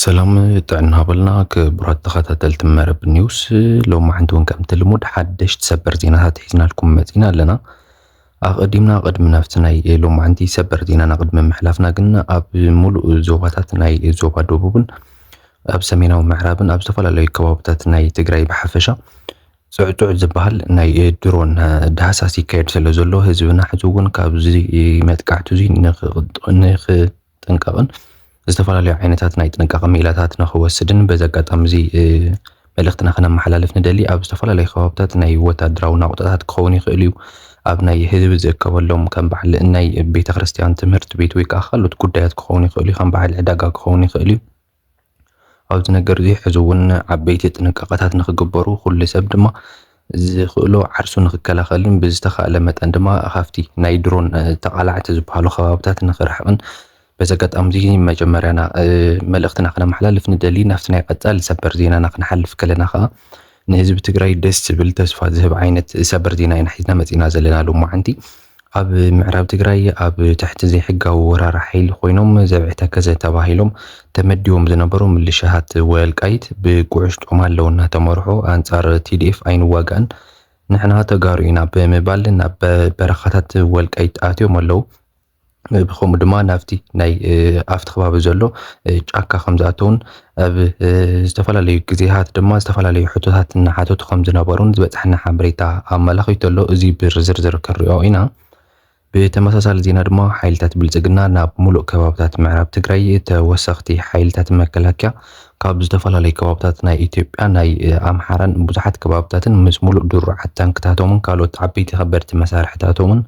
ሰላም ጥዕና በልና ክቡራት ተኸታተልቲ መረብ ኒውስ፣ ሎማዓንቲ እውን ከምቲ ልሙድ ሓደሽቲ ሰበር ዜናታት ሒዝናልኩም መጺና ኣለና። ኣቐዲምና ቅድሚ ናብቲ ናይ ሎማዓንቲ ሰበር ዜናና ቅድሚ ምሕላፍና ግን ኣብ ሙሉእ ዞባታት ናይ ዞባ ደቡብን ኣብ ሰሜናዊ ምዕራብን ኣብ ዝተፈላለዩ ከባብታት ናይ ትግራይ ብሓፈሻ ጽዕጹዕ ዝበሃል ናይ ድሮን ዳህሳስ ይካየድ ስለ ዘሎ ህዝብና ሕዚ እውን ካብዚ መጥቃዕቲ እዚ ንኽ- ንኽጥንቀቕን ዝተፈላለዩ ዓይነታት ናይ ጥንቃቐ ሜላታት ንኽወስድን በዚ ኣጋጣሚ እዚ መልእኽትና ክነመሓላልፍ ንደሊ። ኣብ ዝተፈላለዩ ከባብታት ናይ ወታደራዊ ናቑጣታት ክኸውን ይኽእል እዩ። ኣብ ናይ ህዝቢ ዝእከበሎም ከም በዓል ናይ ቤተ ክርስቲያን፣ ትምህርቲ ቤት ወይ ከዓ ካልኦት ጉዳያት ክኸውን ይኽእል እዩ። ከም በዓል ዕዳጋ ክኸውን ይኽእል እዩ። ኣብዚ ነገር እዚ ሕዚ እውን ዓበይቲ ጥንቃቐታት ንኽግበሩ ኩሉ ሰብ ድማ ዝኽእሎ ዓርሱ ንኽከላኸልን ብዝተኻእለ መጠን ድማ ካብቲ ናይ ድሮን ተቓላዕቲ ዝበሃሉ ከባብታት ንኽርሕቕን በዚ ኣጋጣሚ እዚ መጀመርያና መልእኽትና ክነመሓላልፍ ንደሊ። ናብቲ ናይ ቀጻሊ ሰበር ዜናና ክንሓልፍ ከለና ከዓ ንህዝቢ ትግራይ ደስ ዝብል ተስፋ ዝህብ ዓይነት ሰበር ዜና ኢና ሒዝና መፂና ዘለና ሎማዓንቲ። ኣብ ምዕራብ ትግራይ ኣብ ትሕቲ ዘይሕጋዊ ወራሪ ሓይሊ ኮይኖም ዘብዒ ተከዘ ተባሂሎም ተመዲቦም ዝነበሩ ምልሻታት ወልቃይት ብጉዕሽ ጦማለው እናተመርሑ ኣንጻር ቲ ዲ ኤፍ ኣይንዋጋእን፣ ንሕና ተጋሩ ኢና ብምባል ናብ በረኻታት ወልቃይት ኣትዮም ኣለዉ። ብኸምኡ ድማ ናብቲ ናይ ኣብቲ ከባቢ ዘሎ ጫካ ከም ዝኣተውን ኣብ ዝተፈላለዩ ግዜታት ድማ ዝተፈላለዩ ሕቶታት እናሓተቱ ከም ዝነበሩን ዝበፅሐና ሓበሬታ ኣመላኺቱ ኣሎ። እዚ ብዝርዝር ክንሪኦ ኢና። ብተመሳሳሊ ዜና ድማ ሓይልታት ብልፅግና ናብ ሙሉእ ከባብታት ምዕራብ ትግራይ ተወሰኽቲ ሓይልታት መከላከያ ካብ ዝተፈላለዩ ከባብታት ናይ ኢትዮጵያ ናይ ኣምሓራን ብዙሓት ከባብታትን ምስ ሙሉእ ድሩዓት ታንክታቶምን ካልኦት ዓበይቲ ከበድቲ መሳርሕታቶምን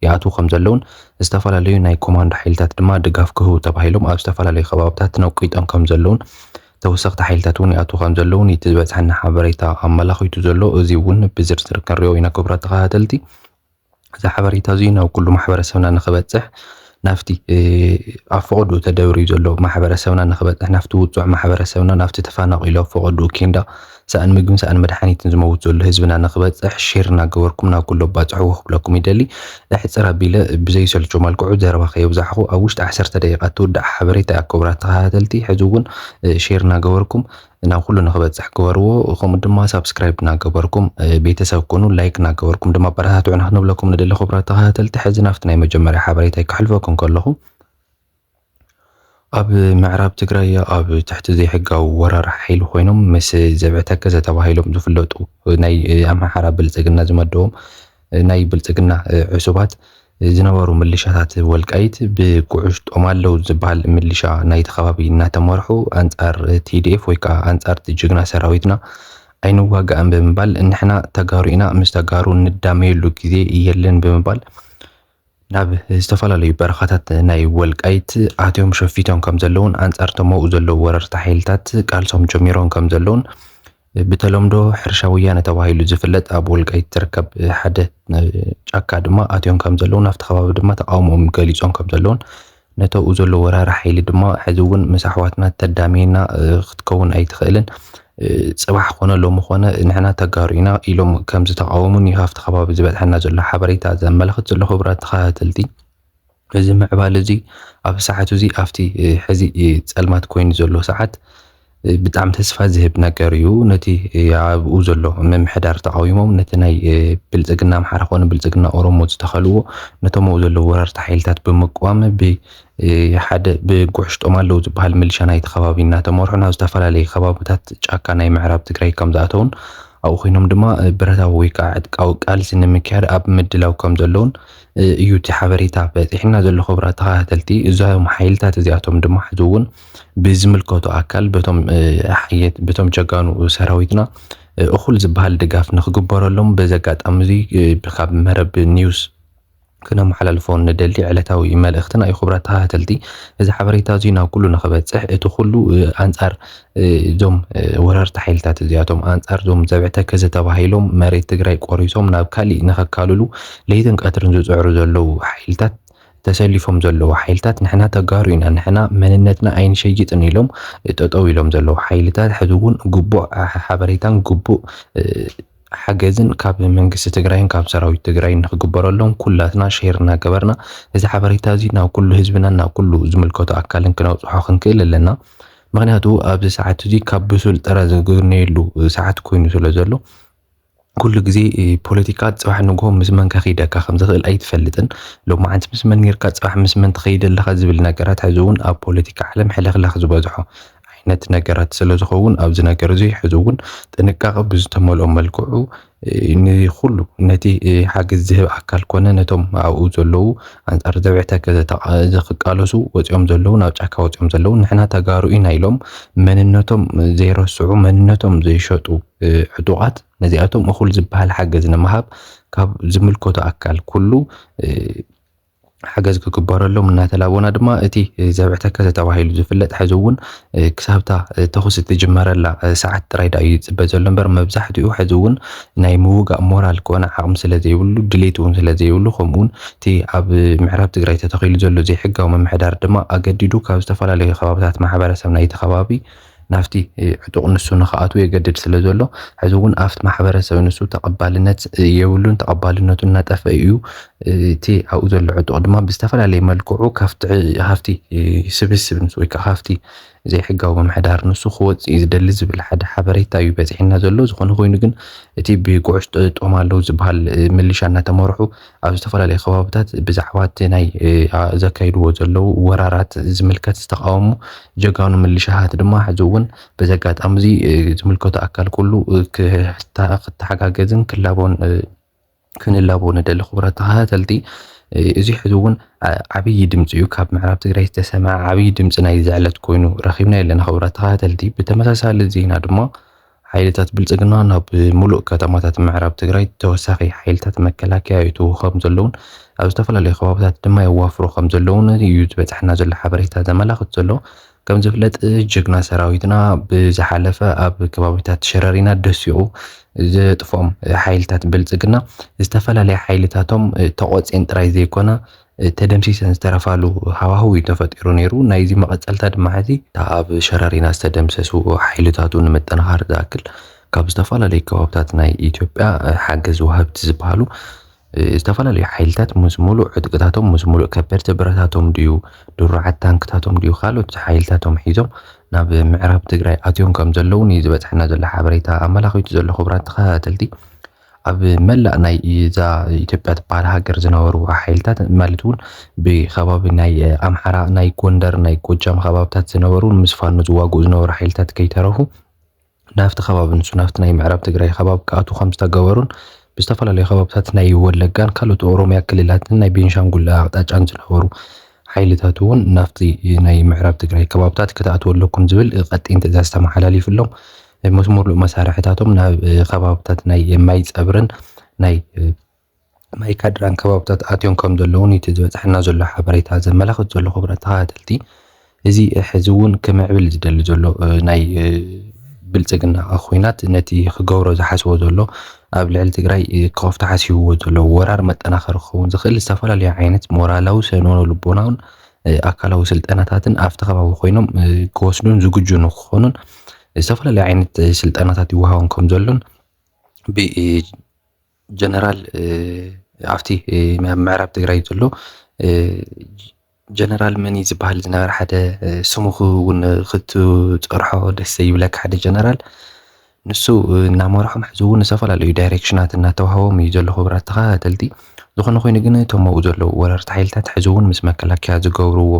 ይኣትዉ ከም ዘለውን ዝተፈላለዩ ናይ ኮማንዶ ሓይልታት ድማ ድጋፍ ክህቡ ተባሂሎም ኣብ ዝተፈላለዩ ከባብታት ነቂጦም ከም ዘለውን ተወሰኽቲ ሓይልታት እውን ይኣትዉ ከም ዘለውን እቲ ዝበፅሐና ሓበሬታ ኣመላኺቱ ዘሎ። እዚ እውን ብዝርዝር ክንሪኦ ኢና ክቡራት ተኸታተልቲ። እዚ ሓበሬታ እዚ ናብ ኩሉ ማሕበረሰብና ንኽበፅሕ ናብቲ ኣብ ፈቐድኡ ተደብርዩ ዘሎ ማሕበረሰብና ንኽበፅሕ ናብቲ ውፁዕ ማሕበረሰብና ናብቲ ተፈናቒሉ ኣብ ፈቐድኡ ኬንዳ ሰኣን ምግብን ሰኣን መድሓኒትን ዝመውት ዘሎ ህዝብና ንኽበፅሕ ሼር እናገበርኩም ናብ ኩሉ ኣባፅሕዎ ክብለኩም ይደሊ። እሕፅር ኣቢለ ብዘይሰልቹ መልክዑ ዘረባ ከየብዛሕኹ ኣብ ውሽጢ ዓሰርተ ደቂቃ ትውዳእ ሓበሬታ እያ። ክቡራት ተኸታተልቲ ሕዚ እውን ሼር እናገበርኩም ናብ ኩሉ ንኽበፅሕ ግበርዎ። ከምኡ ድማ ሳብስክራይብ እናገበርኩም ቤተሰብ ኩኑ፣ ላይክ እናገበርኩም ድማ ኣበረታትዑና ክንብለኩም ንደሊ። ክቡራት ተኸታተልቲ ሕዚ ናብቲ ናይ መጀመርያ ሓበሬታ ከሕልፈኩም ከለኹ ኣብ ምዕራብ ትግራይ ኣብ ትሕቲ ዘይሕጋዊ ወራር ሓይሊ ኮይኖም ምስ ዘብዒ ተከዘ ተባሂሎም ዝፍለጡ ናይ ኣምሓራ ብልፅግና ዝመደቦም ናይ ብልፅግና ዕሱባት ዝነበሩ ምልሻታት ወልቃይት ብጉዕሽ ጦማለው ዝበሃል ምልሻ ናይቲ ከባቢ እናተመርሑ ኣንጻር ቲ ዲ ኤፍ ወይ ከዓ ኣንጻር እቲ ጅግና ሰራዊትና ኣይንዋጋእን ብምባል ንሕና ተጋሩ ኢና፣ ምስ ተጋሩ ንዳመየሉ ግዜ የለን ብምባል ናብ ዝተፈላለዩ በረኻታት ናይ ወልቃይት ኣትዮም ሸፊቶም ከም ዘለውን ኣንጻር ተመኡ ዘለዉ ወረርቲ ሓይልታት ቃልሶም ጀሚሮም ከም ዘለውን ብተለምዶ ሕርሻ ወያነ ተባሂሉ ዝፍለጥ ኣብ ወልቃይት ዝርከብ ሓደ ጫካ ድማ ኣትዮም ከም ዘለውን ኣብቲ ከባቢ ድማ ተቃውሞኦም ገሊጾም ከም ዘለውን ነተኡ ዘሎ ወራሪ ሓይሊ ድማ ሕዚ እውን ምስ ኣሕዋትና ተዳሚና ክትከውን ኣይትኽእልን፣ ጽባሕ ኮነ ሎሚ ኮነ ንሕና ተጋሩ ኢና ኢሎም ከም ዝተቃወሙን እዩ ካብቲ ከባቢ ዝበጽሐና ዘሎ ሓበሬታ ዘመላኽት ዘሎ። ክቡራት ተኸታተልቲ እዚ ምዕባለ እዚ ኣብ ሰዓት እዚ ኣብቲ ሕዚ ጸልማት ኮይኑ ዘሎ ሰዓት ብጣዕሚ ተስፋ ዝህብ ነገር እዩ። ነቲ ኣብኡ ዘሎ ምምሕዳር ተቃዊሞም ነቲ ናይ ብልጽግና ኣምሓራ ኮነ ብልጽግና ኦሮሞ ዝተኸልዎ ነቶም ኣብኡ ዘለዉ ወረርቲ ሓይልታት ብምቅዋም ብሓደ ብጉዕሽ ጦማለው ዝበሃል ምልሻ ናይቲ ከባቢ እናተመርሑ ናብ ዝተፈላለዩ ከባብታት ጫካ ናይ ምዕራብ ትግራይ ከም ዝኣተውን ኣብኡ ኮይኖም ድማ ብረታዊ ወይ ከዓ ዕጥቃዊ ቃልሲ ንምክያድ ኣብ ምድላው ከም ዘለውን እዩ እቲ ሓበሬታ በፂሕና ዘሎ። ክቡራት ተኸታተልቲ እዞም ሓይልታት እዚኣቶም ድማ ሕዚ እውን ብዝምልከቶ ኣካል በቶም ሓየት በቶም ጀጋኑ ሰራዊትና እኹል ዝበሃል ድጋፍ ንክግበረሎም በዚ ኣጋጣሚ እዚ ካብ መረብ ኒውስ ክነመሓላልፎ ንደሊ ዕለታዊ መልእኽትና እዩ። ክቡራት ተኸታተልቲ እዚ ሓበሬታ እዚ ናብ ኩሉ ንክበፅሕ እቲ ኩሉ ኣንፃር እዞም ወረርቲ ሓይልታት እዚኣቶም ኣንጻር እዞም ዘብዕተ ዝተባሂሎም መሬት ትግራይ ቆሪሶም ናብ ካሊእ ንኸካልሉ ለይትን ቀትርን ዝፅዕሩ ዘለዉ ሓይልታት ተሰሊፎም ዘለዉ ሓይልታት ንሕና ተጋሩ ኢና፣ ንሕና መንነትና ኣይንሸይጥን ኢሎም ጠጠው ኢሎም ዘለዉ ሓይልታት ሕዚ እውን ግቡእ ሓበሬታን ግቡእ ሓገዝን ካብ መንግስቲ ትግራይን ካብ ሰራዊት ትግራይ ንክግበረሎም ኩላትና ሼር እናገበርና እዚ ሓበሬታ እዚ ናብ ኩሉ ህዝብናን ናብ ኩሉ ዝምልከቶ ኣካልን ክነብፅሖ ክንክእል ኣለና። ምኽንያቱ ኣብዚ ሰዓት እዚ ካብ ብሱል ጥረ ዝግነየሉ ሰዓት ኮይኑ ስለ ዘሎ፣ ኩሉ ግዜ ፖለቲካ ጽባሕ ንግሆ ምስ መን ከኺደካ ከም ዝኽእል ኣይትፈልጥን። ሎማዓንቲ ምስ መን ኔርካ ጽባሕ ምስ መን ትኸይድ ኣለኻ ዝብል ነገራት ሕዚ እውን ኣብ ፖለቲካ ዓለም ሕልኽላኽ ዝበዝሖ ዓይነት ነገራት ስለ ዝኸውን ኣብዚ ነገር እዚ ሕዚ እውን ጥንቃቐ ብዝተመልኦ መልክዑ ንኹሉ ነቲ ሓገዝ ዝህብ ኣካል ኮነ ነቶም ኣብኡ ዘለዉ ኣንጻር ዘብዕተ ዝቃለሱ ወፂኦም ዘለዉ ናብ ጫካ ወፂኦም ዘለዉ ንሕና ተጋሩ ኢና ኢሎም መንነቶም ዘይረስዑ መንነቶም ዘይሸጡ ዕጡቓት ነዚኣቶም እኹል ዝበሃል ሓገዝ ንምሃብ ካብ ዝምልከቶ ኣካል ኩሉ ሓገዝ ክግበረሎም እናተላቦና ድማ እቲ ዘብዕተ ከተተ ተባሂሉ ዝፍለጥ ሕዚ እውን ክሳብታ ተኹሲ ትጅመረላ ሰዓት ጥራይ ዳ እዩ ዝፅበ ዘሎ እምበር መብዛሕትኡ ሕዚ እውን ናይ ምውጋእ ሞራል ኮነ ዓቕሚ ስለ ዘይብሉ ድሌት እውን ስለ ዘይብሉ ከምኡውን እቲ ኣብ ምዕራብ ትግራይ ተተኺሉ ዘሎ ዘይሕጋዊ ምምሕዳር ድማ ኣገዲዱ ካብ ዝተፈላለዩ ከባብታት ማሕበረሰብ ናይቲ ከባቢ ናብቲ ዕጡቕ ንሱ ንክኣትዉ የገድድ ስለ ዘሎ ሕዚ እውን ኣብቲ ማሕበረሰብ ንሱ ተቐባልነት የብሉን። ተቐባልነቱ እናጠፈ እዩ። እቲ ኣብኡ ዘሎ ዕጡቕ ድማ ብዝተፈላለየ መልክዑ ካብቲ ሃፍቲ ስብስብ ንሱ ወይ ከዓ ሃፍቲ ዘይሕጋዊ ምምሕዳር ንሱ ክወፅእ እዩ ዝደሊ ዝብል ሓደ ሓበሬታ እዩ በፂሕና ዘሎ። ዝኾነ ኮይኑ ግን እቲ ብጉዕሽ ጠጠም ኣለዉ ዝበሃል ምልሻ እናተመርሑ ኣብ ዝተፈላለዩ ከባብታት ብዛዕባ እቲ ናይ ዘካይድዎ ዘለዉ ወራራት ዝምልከት ዝተቃወሙ ጀጋኑ ምልሻሃት ድማ ሕዚ እውን በዚ ኣጋጣሚ እዚ ዝምልከቶ ኣካል ኩሉ ክተሓጋገዝን ክላቦን ክንላቦ ንደሊ ክቡራት ተኸታተልቲ። እዚ ሕዚ እውን ዓብዪ ድምፂ እዩ ካብ ምዕራብ ትግራይ ዝተሰምዐ ዓብዪ ድምፂ ናይ ዘዕለት ኮይኑ ረኺብና የለና ክቡራት ተኸታተልቲ። ብተመሳሳሊ ዜና ድማ ሓይልታት ብልጽግና ናብ ሙሉእ ከተማታት ምዕራብ ትግራይ ተወሳኺ ሓይልታት መከላከያ ይእትዉ ከም ዘለውን ኣብ ዝተፈላለዩ ከባብታት ድማ የዋፍሩ ከም ዘለውን እዩ ዝበፅሐና ዘሎ ሓበሬታ ዘመላኽት ዘሎ። ከም ዝፍለጥ ጅግና ሰራዊትና ብዝሓለፈ ኣብ ከባቢታት ሸረሪና ደሲቑ ዘጥፍኦም ሓይልታት ብልጽግና ዝተፈላለየ ሓይልታቶም ተቖፅኤን ጥራይ ዘይኮነ ተደምሲሰን ዝተረፋሉ ሃዋህው እዩ ተፈጢሩ ነይሩ። ናይዚ መቐፀልታ ድማ ሕዚ እታ ኣብ ሸረሪና ዝተደምሰሱ ሓይልታቱ ንምጥንኻር ዝኣክል ካብ ዝተፈላለዩ ከባብታት ናይ ኢትዮጵያ ሓገዝ ወሃብቲ ዝበሃሉ ዝተፈላለዩ ሓይልታት ምስ ሙሉእ ዕጥቅታቶም ምስ ሙሉእ ከበድቲ ብረታቶም ድዩ ድሩዓት ታንክታቶም ድዩ ካልኦት ሓይልታቶም ሒዞም ናብ ምዕራብ ትግራይ ኣትዮም ከም ዘለውን እዩ ዝበፅሐና ዘሎ ሓበሬታ ኣመላኺቱ ዘሎ። ክቡራት ተኸታተልቲ ኣብ መላእ ናይ እዛ ኢትዮጵያ ትበሃል ሃገር ዝነበሩ ሓይልታት ማለት እውን ብከባቢ ናይ ኣምሓራ ናይ ጎንደር ናይ ጎጃም ከባብታት ዝነበሩ ምስ ፋኖ ዝዋግኡ ዝነበሩ ሓይልታት ከይተረፉ ናብቲ ከባቢ ንሱ ናብቲ ናይ ምዕራብ ትግራይ ከባቢ ክኣትዉ ከም ዝተገበሩን ብዝተፈላለዩ ከባብታት ናይ ወለጋን ካልኦት ኦሮሚያ ክልላትን ናይ ቤንሻንጉል ኣቕጣጫን ዝነበሩ ሓይልታት እውን ናብቲ ናይ ምዕራብ ትግራይ ከባብታት ክትኣትዉ ኣለኩም ዝብል ቀጢን ትእዛዝ ተመሓላሊፍሎም ምስ ሙሉእ መሳርሕታቶም ናብ ከባብታት ናይ ማይ ፀብርን ናይ ማይ ካድራን ከባብታት ኣትዮም ከም ዘለውን እቲ ዝበፅሐና ዘሎ ሓበሬታ ዘመላኽት ዘሎ ክቡራት ተኸታተልቲ። እዚ ሕዚ እውን ክምዕብል ዝደሊ ዘሎ ናይ ብልፅግና ኹናት ነቲ ክገብሮ ዝሓስቦ ዘሎ ኣብ ልዕሊ ትግራይ ክኸፍቶ ሓሲብዎ ዘሎ ወራር መጠናኸሪ ክኸውን ዝኽእል ዝተፈላለዩ ዓይነት ሞራላዊ ስነ ልቦናውን ኣካላዊ ስልጠናታትን ኣብቲ ከባቢ ኮይኖም ክወስዱን ዝግጁ ንክኾኑን ዝተፈላለዩ ዓይነት ስልጠናታት ይወሃቦም ከም ዘሎን ብጀነራል ኣብቲ ምዕራብ ትግራይ ዘሎ ጀነራል መን እዩ ዝበሃል ዝነበረ ሓደ ስሙ እውን ክትፀርሖ ደስ ዘይብለካ ሓደ ጀነራል ንሱ እናመርሖም ሕዚ እውን ዝተፈላለዩ ዳይሬክሽናት እናተዋህቦም እዩ ዘሎ ክቡራት ተኸታተልቲ። ዝኾነ ኮይኑ ግን እቶም ኣብኡ ዘለዉ ወረርቲ ሓይልታት ሕዚ እውን ምስ መከላከያ ዝገብርዎ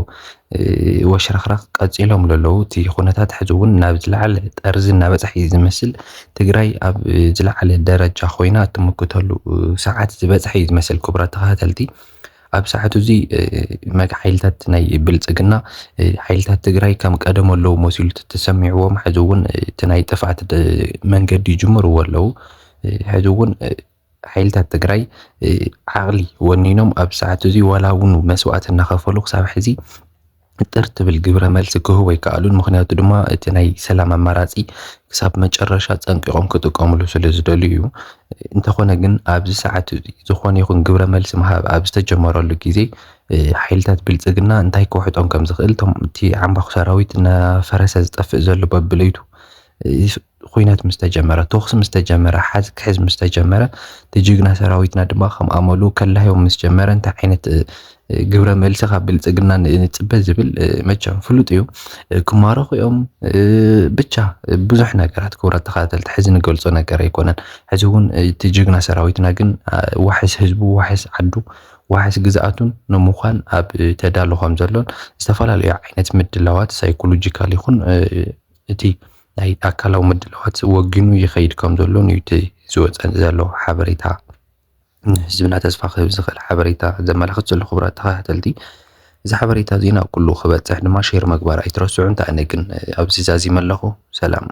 ወሽረኽራኽ ቀፂሎም ኣለዉ። እቲ ኩነታት ሕዚ እውን ናብ ዝለዓለ ጠርዚ እናበፅሐ እዩ ዝመስል። ትግራይ ኣብ ዝለዓለ ደረጃ ኮይና እትምክተሉ ሰዓት ዝበፅሐ እዩ ዝመስል ክቡራት ተኸታተልቲ። ኣብ ሰዓቱ እዚ መግ ሓይልታት ናይ ብልፅግና ሓይልታት ትግራይ ከም ቀደም ኣለዉ መሲሉ ተሰሚዕዎም ሕዚ እውን እቲ ናይ ጥፍኣት መንገዲ ይጅምርዎ ኣለዉ። ሕዚ እውን ሓይልታት ትግራይ ዓቕሊ ወኒኖም ኣብ ሰዓቱ እዚ ዋላ እውን መስዋእቲ እናኸፈሉ ክሳብ ሕዚ ጥር ትብል ግብረ መልሲ ክህቡ ኣይከኣሉን። ምክንያቱ ድማ እቲ ናይ ሰላም ኣማራፂ ክሳብ መጨረሻ ፀንቂቖም ክጥቀምሉ ስለ ዝደልዩ እዩ። እንተኾነ ግን ኣብዚ ሰዓት እዚ ዝኾነ ይኹን ግብረ መልሲ ምሃብ ኣብ ዝተጀመረሉ ግዜ ሓይልታት ብልፅግና እንታይ ክውሕጦም ከም ዝኽእል እቶም እቲ ዓምባኹ ሰራዊት እናፈረሰ ዝጠፍእ ዘሎ በብለይቱ ኩናት ምስ ተጀመረ፣ ተኹሲ ምስ ተጀመረ፣ ሓዝ ክሕዝ ምስ ተጀመረ፣ እቲ ጅግና ሰራዊትና ድማ ከም ኣመሉ ከላህዮም ምስ ጀመረ፣ እንታይ ዓይነት ግብረ መልሲ ካብ ብልጽግና ንጽበ ዝብል መቸም ፍሉጥ እዩ። ክማረኹ እዮም። ብቻ ብዙሕ ነገራት፣ ክቡራት ተኸታተልቲ፣ ሕዚ ንገልጾ ነገር ኣይኮነን። ሕዚ እውን እቲ ጅግና ሰራዊትና ግን ዋሕስ ህዝቡ፣ ዋሕስ ዓዱ፣ ዋሕስ ግዝኣቱን ንምዃን ኣብ ተዳሎ ከም ዘሎን፣ ዝተፈላለዩ ዓይነት ምድላዋት ሳይኮሎጂካል ይኹን እቲ ናይ ኣካላዊ ምድላዋት ወጊኑ ይኸይድ ከም ዘሎን እዩ እቲ ዝወፀ ዘሎ ሓበሬታ። ንህዝብና ተስፋ ክህብ ዝኽእል ሓበሬታ ዘመላኽት ዘሎ። ክቡራት ተኸታተልቲ፣ እዚ ሓበሬታ እዚ ናብ ኩሉ ክበፅሕ ድማ ሼር ምግባር ኣይትረስዑ። እንተ ኣነ ግን ኣብዚ ዛዚመ ኣለኹ። ሰላም።